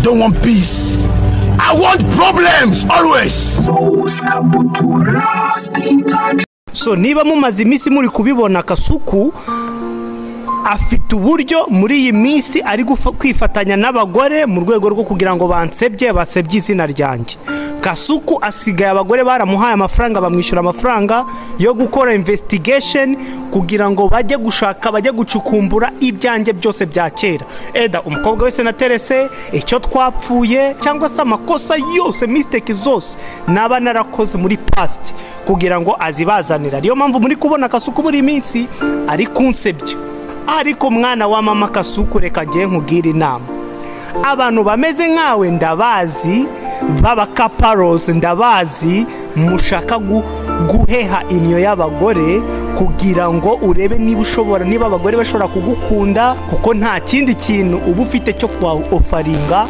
don't want peace. I want problems always. So niba mumaze iminsi muri kubibona, Kasuku afite uburyo muri iyi minsi ari kwifatanya n'abagore mu rwego rwo kugira ngo bansebye, basebye izina ryanjye. Kasuku asigaye, abagore baramuhaye amafaranga, bamwishyura amafaranga yo gukora investigation kugira ngo bajye gushaka, bajye gucukumbura ibyanjye byose bya kera, eda umukobwa wese naterese, icyo twapfuye, cyangwa se amakosa yose, mistake zose naba narakoze muri past, kugira ngo azibazanira. Niyo mpamvu muri kubona Kasuku muri iyi minsi ari kunsebya. Ariko mwana wa mama Kasuku, reka ngiye nkubwire inama. Abantu bameze nkawe ndabazi, b'abakaparosi ndabazi, mushaka guheha inyo y'abagore kugira ngo urebe niba ushobora, niba abagore bashobora kugukunda, kuko nta kindi kintu uba ufite cyo kuba offeringa.